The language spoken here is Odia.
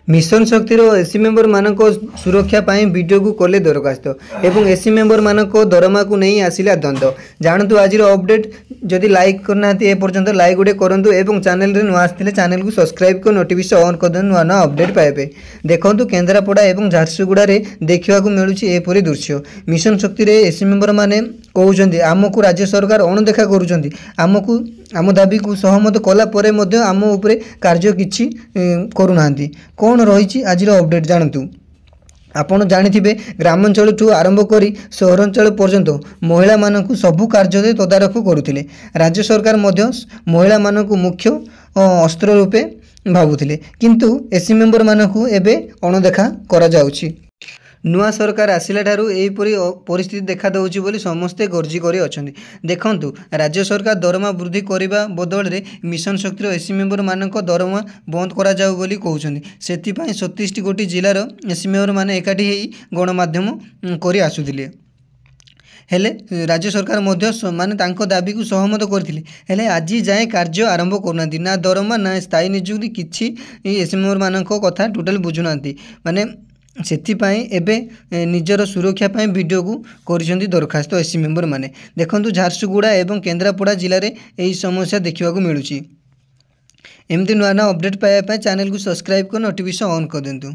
ମିଶନ ଶକ୍ତିର ଏସି ମେମ୍ବରମାନଙ୍କ ସୁରକ୍ଷା ପାଇଁ ବିଡିଓକୁ କଲେ ଦରଖାସ୍ତ ଏବଂ ଏସି ମେମ୍ବରମାନଙ୍କ ଦରମାକୁ ନେଇ ଆସିଲା ଦ୍ୱନ୍ଦ୍ୱ। ଜାଣନ୍ତୁ ଆଜିର ଅପଡେଟ୍। ଯଦି ଲାଇକ୍ କରିନାହାନ୍ତି ଏପର୍ଯ୍ୟନ୍ତ, ଲାଇକ୍ ଗୋଟେ କରନ୍ତୁ ଏବଂ ଚ୍ୟାନେଲରେ ନୂଆ ଆସିଥିଲେ ଚ୍ୟାନେଲକୁ ସବସ୍କ୍ରାଇବ୍ କରି ନୋଟିଫିକେସନ୍ ଅନ୍ କରିଦିଅନ୍ତୁ ନୂଆ ନୂଆ ଅପଡେଟ୍ ପାଇବା ପାଇଁ। ଦେଖନ୍ତୁ, କେନ୍ଦ୍ରାପଡ଼ା ଏବଂ ଝାରସୁଗୁଡ଼ାରେ ଦେଖିବାକୁ ମିଳୁଛି ଏପରି ଦୃଶ୍ୟ। ମିଶନ ଶକ୍ତିରେ ଏସି ମେମ୍ବରମାନେ କହୁଛନ୍ତି, ଆମକୁ ରାଜ୍ୟ ସରକାର ଅଣଦେଖା କରୁଛନ୍ତି। ଆମକୁ ଆମ ଦାବିକୁ ସହମତ କଲା ପରେ ମଧ୍ୟ ଆମ ଉପରେ କାର୍ଯ୍ୟ କିଛି କରୁନାହାନ୍ତି। କ'ଣ ରହିଛି ଆଜିର ଅପଡେଟ୍, ଜାଣନ୍ତୁ। ଆପଣ ଜାଣିଥିବେ, ଗ୍ରାମାଞ୍ଚଳଠୁ ଆରମ୍ଭ କରି ସହରାଞ୍ଚଳ ପର୍ଯ୍ୟନ୍ତ ମହିଳାମାନଙ୍କୁ ସବୁ କାର୍ଯ୍ୟରେ ତଦାରଖ କରୁଥିଲେ। ରାଜ୍ୟ ସରକାର ମଧ୍ୟ ମହିଳାମାନଙ୍କୁ ମୁଖ୍ୟ ଅସ୍ତ୍ର ରୂପେ ଭାବୁଥିଲେ, କିନ୍ତୁ ଏସି ମେମ୍ବରମାନଙ୍କୁ ଏବେ ଅଣଦେଖା କରାଯାଉଛି। ନୂଆ ସରକାର ଆସିଲା ଠାରୁ ଏହିପରି ପରିସ୍ଥିତି ଦେଖାଦେଉଛି ବୋଲି ସମସ୍ତେ ଗର୍ଜି କରି ଅଛନ୍ତି। ଦେଖନ୍ତୁ, ରାଜ୍ୟ ସରକାର ଦରମା ବୃଦ୍ଧି କରିବା ବଦଳରେ ମିଶନ ଶକ୍ତିର ଏସି ମେମ୍ବରମାନଙ୍କ ଦରମା ବନ୍ଦ କରାଯାଉ ବୋଲି କହୁଛନ୍ତି। ସେଥିପାଇଁ 27 ଗୋଟି ଜିଲ୍ଲାର ଏସି ମେମ୍ବରମାନେ ଏକାଠି ହେଇ ଗଣମାଧ୍ୟମ କରି ଆସୁଥିଲେ। ହେଲେ ରାଜ୍ୟ ସରକାର ମଧ୍ୟ ମାନେ ତାଙ୍କ ଦାବିକୁ ସହମତ କରିଥିଲେ, ହେଲେ ଆଜି ଯାଏଁ କାର୍ଯ୍ୟ ଆରମ୍ଭ କରୁନାହାନ୍ତି। ନା ଦରମା ନା ସ୍ଥାୟୀ ନିଯୁକ୍ତି, କିଛି ଏସି ମେମ୍ବରମାନଙ୍କ କଥା ଟୋଟାଲି ବୁଝୁନାହାନ୍ତି। ମାନେ ସେଥିପାଇଁ ଏବେ ନିଜର ସୁରକ୍ଷା ପାଇଁ ବିଡିଓକୁ କରିଛନ୍ତି ଦରଖାସ୍ତ ଏସି ମେମ୍ବରମାନେ। ଦେଖନ୍ତୁ, ଝାରସୁଗୁଡ଼ା ଏବଂ କେନ୍ଦ୍ରାପଡ଼ା ଜିଲ୍ଲାରେ ଏହି ସମସ୍ୟା ଦେଖିବାକୁ ମିଳୁଛି। ଏମିତି ନୂଆ ନୂଆ ଅପଡ଼େଟ୍ ପାଇବା ପାଇଁ ଚ୍ୟାନେଲକୁ ସବସ୍କ୍ରାଇବ୍ କରି ନୋଟିଫିକେସନ୍ ଅନ୍ କରିଦିଅନ୍ତୁ।